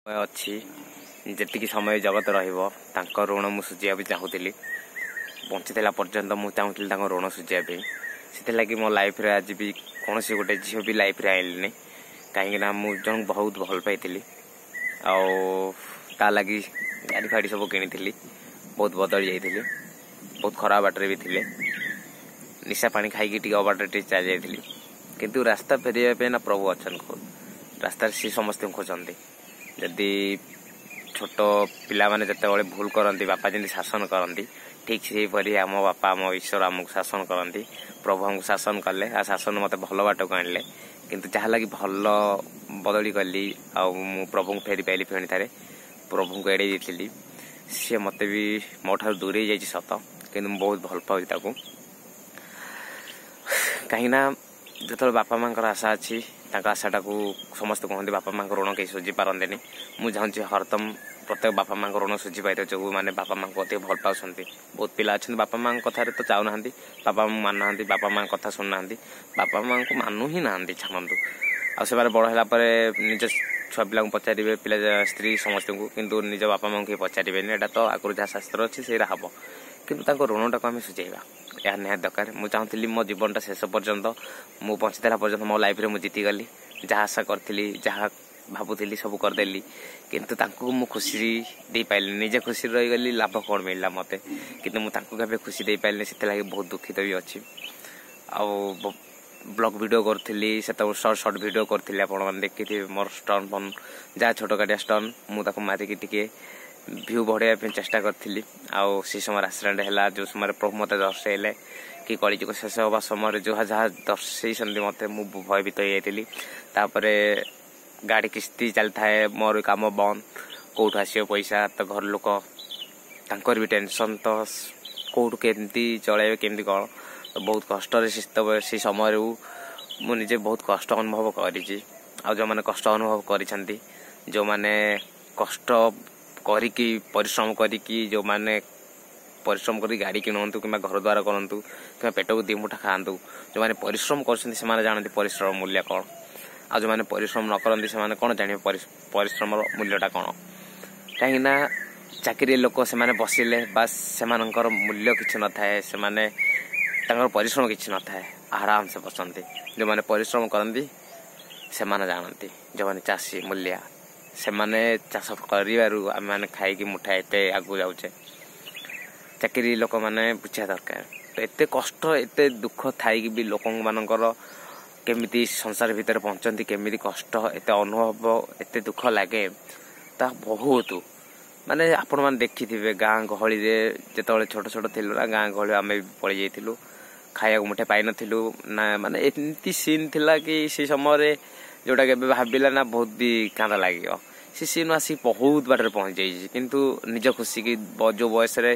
ଅଛି ଯେତିକି ସମୟ ଜଗତ ରହିବ, ତାଙ୍କ ଋଣ ମୁଁ ସୁଝିବା ପାଇଁ ଚାହୁଁଥିଲି। ବଞ୍ଚିଥିଲା ପର୍ଯ୍ୟନ୍ତ ମୁଁ ଚାହୁଁଥିଲି ତାଙ୍କ ଋଣ ସୁଝିବା ପାଇଁ। ସେଥିଲାଗି ମୋ ଲାଇଫରେ ଆଜି ବି କୌଣସି ଗୋଟେ ଝିଅ ବି ଲାଇଫରେ ଆଣିଲିନି, କାହିଁକିନା ମୁଁ ଜଣଙ୍କୁ ବହୁତ ଭଲ ପାଇଥିଲି ଆଉ ତା ଲାଗି ଗାଡ଼ି ଫାଡ଼ି ସବୁ କିଣିଥିଲି। ବହୁତ ବଦଳି ଯାଇଥିଲି, ବହୁତ ଖରାପ ବାଟରେ ବି ଥିଲେ, ନିଶା ପାଣି ଖାଇକି ଟିକେ ଅବାଟରେ ଟିକେ ଚାଲି ଯାଇଥିଲି। କିନ୍ତୁ ରାସ୍ତା ଫେରିବା ପାଇଁ ନା ପ୍ରଭୁ ଅଛନ୍ତି ଖୁବ୍ ରାସ୍ତାରେ, ସିଏ ସମସ୍ତଙ୍କୁ ଖୋଜନ୍ତି। ଯଦି ଛୋଟ ପିଲାମାନେ ଯେତେବେଳେ ଭୁଲ କରନ୍ତି, ବାପା ଯେମିତି ଶାସନ କରନ୍ତି, ଠିକ୍ ସେହିପରି ଆମ ବାପା, ଆମ ଈଶ୍ୱର ଆମକୁ ଶାସନ କରନ୍ତି। ପ୍ରଭୁ ଆମକୁ ଶାସନ କଲେ ଆଉ ଶାସନ ମୋତେ ଭଲ ବାଟକୁ ଆଣିଲେ। କିନ୍ତୁ ଯାହା ଲାଗି ଭଲ ବଦଳି ଗଲି ଆଉ ମୁଁ ପ୍ରଭୁଙ୍କୁ ଫେରି ପାଇଲି। ଫେଣି ଥରେ ପ୍ରଭୁଙ୍କୁ ଏଡ଼େଇ ଦେଇଥିଲି, ସିଏ ମୋତେ ବି ମୋ ଠାରୁ ଦୂରେଇ ଯାଇଛି ସତ, କିନ୍ତୁ ମୁଁ ବହୁତ ଭଲ ପାଉଛି ତାକୁ। କାହିଁକିନା ଯେତେବେଳେ ବାପା ମାଆଙ୍କର ଆଶା ଅଛି, ତାଙ୍କ ଆଶାଟାକୁ, ସମସ୍ତେ କୁହନ୍ତି ବାପା ମାଆଙ୍କ ଋଣ କେହି ସୁଝି ପାରନ୍ତିନି। ମୁଁ ଚାହୁଁଛି ହରଦମ ପ୍ରତ୍ୟେକ ବାପା ମାଆଙ୍କ ଋଣ ସୁଝି ପାରିବ, ଯେଉଁମାନେ ବାପା ମାଆଙ୍କୁ ଅଧିକ ଭଲ ପାଉଛନ୍ତି। ବହୁତ ପିଲା ଅଛନ୍ତି ବାପା ମାଆଙ୍କ କଥାରେ ତ ଯାଉନାହାନ୍ତି, ବାପା ମାଆଙ୍କୁ ମାନୁନାହାନ୍ତି, ବାପା ମାଆଙ୍କ କଥା ଶୁଣୁନାହାନ୍ତି, ବାପା ମାଆଙ୍କୁ ମାନୁ ହିଁ ନାହାନ୍ତି, ଛାଡ଼ନ୍ତୁ। ଆଉ ସେମାନେ ବଡ଼ ହେଲା ପରେ ନିଜ ଛୁଆ ପିଲାଙ୍କୁ ପଚାରିବେ, ପିଲା ସ୍ତ୍ରୀ ସମସ୍ତଙ୍କୁ, କିନ୍ତୁ ନିଜ ବାପା ମାଆଙ୍କୁ କେହି ପଚାରିବେନି। ଏଇଟା ତ ଆଗରୁ ଯାହା ଶାସ୍ତ୍ର ଅଛି ସେଇଟା ହବ, କିନ୍ତୁ ତାଙ୍କ ଋଣଟାକୁ ଆମେ ସୁଝେଇବା, ଏହା ନିହାତି ଦରକାର। ମୁଁ ଚାହୁଁଥିଲି ମୋ ଜୀବନଟା ଶେଷ ପର୍ଯ୍ୟନ୍ତ, ମୁଁ ବଞ୍ଚିଥିଲା ପର୍ଯ୍ୟନ୍ତ ମୋ ଲାଇଫରେ ମୁଁ ଜିତିଗଲି, ଯାହା ଆଶା କରିଥିଲି, ଯାହା ଭାବୁଥିଲି ସବୁ କରିଦେଲି, କିନ୍ତୁ ତାଙ୍କୁ ମୁଁ ଖୁସି ଦେଇପାରିଲିନି। ନିଜେ ଖୁସିରେ ରହିଗଲି, ଲାଭ କ'ଣ ମିଳିଲା ମୋତେ? କିନ୍ତୁ ମୁଁ ତାଙ୍କୁ କେବେ ଖୁସି ଦେଇପାରିଲିନି, ସେଥିଲାଗି ବହୁତ ଦୁଃଖିତ ବି ଅଛି। ଆଉ ବ୍ଲଗ୍ ଭିଡ଼ିଓ କରୁଥିଲି ସେତେବେଳେ, ସର୍ଟ ସର୍ଟ ଭିଡ଼ିଓ କରୁଥିଲି, ଆପଣମାନେ ଦେଖିଥିବେ ମୋର ଷ୍ଟନ୍ ଫନ୍ ଯାହା ଛୋଟକାଟିଆ ଷ୍ଟନ୍, ମୁଁ ତାକୁ ମାରିକି ଟିକେ ଭ୍ୟୁ ବଢ଼େଇବା ପାଇଁ ଚେଷ୍ଟା କରିଥିଲି। ଆଉ ସେ ସମୟରେ ଆକ୍ସିଡେଣ୍ଟ ହେଲା, ଯେଉଁ ସମୟରେ ପ୍ରଭୁ ମୋତେ ଦର୍ଶେଇଲେ କି କଳିଯୁଗ ଶେଷ ହେବା ସମୟରେ ଯାହା ଯାହା ଦର୍ଶେଇଛନ୍ତି ମୋତେ, ମୁଁ ଭୟଭୀତ ହେଇଯାଇଥିଲି। ତାପରେ ଗାଡ଼ି କିସ୍ତି ଚାଲିଥାଏ, ମୋର କାମ ବନ୍ଦ, କେଉଁଠୁ ଆସିବ ପଇସା? ତ ଘର ଲୋକ ତାଙ୍କର ବି ଟେନସନ୍, ତ କେଉଁଠୁ କେମିତି ଚଳାଇବେ, କେମିତି କ'ଣ? ତ ବହୁତ କଷ୍ଟରେ ସେଇ ସମୟରେ ମୁଁ ନିଜେ ବହୁତ କଷ୍ଟ ଅନୁଭବ କରିଛି। ଆଉ ଯେଉଁମାନେ କଷ୍ଟ ଅନୁଭବ କରିଛନ୍ତି, ଯେଉଁମାନେ କଷ୍ଟ କରିକି ପରିଶ୍ରମ କରିକି, ଯେଉଁମାନେ ପରିଶ୍ରମ କରି ଗାଡ଼ି କିଣନ୍ତୁ କିମ୍ବା ଘର ଦ୍ୱାର କରନ୍ତୁ କିମ୍ବା ପେଟକୁ ଦୁଇ ମୁଠା ଖାଆନ୍ତୁ, ଯେଉଁମାନେ ପରିଶ୍ରମ କରୁଛନ୍ତି ସେମାନେ ଜାଣନ୍ତି ପରିଶ୍ରମ ମୂଲ୍ୟ କ'ଣ। ଆଉ ଯେଉଁମାନେ ପରିଶ୍ରମ ନ କରନ୍ତି ସେମାନେ କ'ଣ ଜାଣିବେ ପରିଶ୍ରମର ମୂଲ୍ୟଟା କ'ଣ? କାହିଁକିନା ଚାକିରି ଲୋକ ସେମାନେ ବସିଲେ ବାସ୍, ସେମାନଙ୍କର ମୂଲ୍ୟ କିଛି ନଥାଏ, ସେମାନେ ତାଙ୍କର ପରିଶ୍ରମ କିଛି ନଥାଏ, ଆରାମସେ ବସନ୍ତି। ଯେଉଁମାନେ ପରିଶ୍ରମ କରନ୍ତି ସେମାନେ ଜାଣନ୍ତି। ଯେଉଁମାନେ ଚାଷୀ ମୂଲିଆ, ସେମାନେ ଚାଷ କରିବାରୁ ଆମେମାନେ ଖାଇକି ମୁଠା ଏତେ ଆଗକୁ ଯାଉଛେ। ଚାକିରି ଲୋକମାନେ ବୁଝିବା ଦରକାର। ତ ଏତେ କଷ୍ଟ, ଏତେ ଦୁଃଖ ଥାଇକି ବି ଲୋକମାନଙ୍କର କେମିତି ସଂସାର ଭିତରେ ବଞ୍ଚନ୍ତି, କେମିତି କଷ୍ଟ ଏତେ ଅନୁଭବ, ଏତେ ଦୁଃଖ ଲାଗେ ତାହା ବହୁତ। ମାନେ ଆପଣମାନେ ଦେଖିଥିବେ ଗାଁ ଗହଳିରେ, ଯେତେବେଳେ ଛୋଟ ଛୋଟ ଥିଲୁ ନା, ଗାଁ ଗହଳି ଆମେ ବି ପଳେଇ ଯାଇଥିଲୁ, ଖାଇବାକୁ ମୁଠେ ପାଇନଥିଲୁ ନା। ମାନେ ଏମିତି ସିନ୍ ଥିଲା କି ସେ ସମୟରେ, ଯେଉଁଟାକି ଏବେ ଭାବିଲା ନା ବହୁତ ବି କାନ୍ଦ ଲାଗିବ। ସେ ସିନ୍ ଆସିକି ବହୁତ ବାଟରେ ପହଞ୍ଚି ଯାଇଛି, କିନ୍ତୁ ନିଜ ଖୁସିକି ଯେଉଁ ବୟସରେ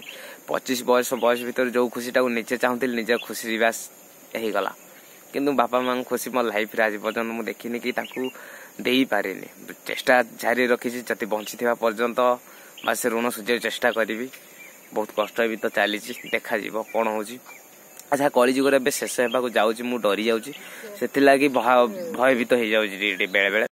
25 ବୟସ ଭିତରେ ଯେଉଁ ଖୁସିଟାକୁ ନିଜେ ଚାହୁଁଥିଲି, ନିଜ ଖୁସି ବାସ୍ ହେଇଗଲା। କିନ୍ତୁ ବାପା ମାଆଙ୍କ ଖୁସି ମୋ ଲାଇଫରେ ଆଜି ପର୍ଯ୍ୟନ୍ତ ମୁଁ ଦେଖିନି କି ତାଙ୍କୁ ଦେଇପାରିନି। ଚେଷ୍ଟା ଜାରି ରଖିଛି, ଯଦି ବଞ୍ଚିଥିବା ପର୍ଯ୍ୟନ୍ତ ବା ସେ ଋଣ ସୁଝିବାକୁ ଚେଷ୍ଟା କରିବି। ବହୁତ କଷ୍ଟ ବି ତ ଚାଲିଛି, ଦେଖାଯିବ କ'ଣ ହେଉଛି। ଆଚ୍ଛା, କଳିଯୁଗରେ ଏବେ ଶେଷ ହେବାକୁ ଯାଉଛି, ମୁଁ ଡରି ଯାଉଛି, ସେଥିଲାଗି ଭୟଭୀତ ହେଇଯାଉଛି ଟିକେ ଟିକେ ବେଳେ ବେଳେ।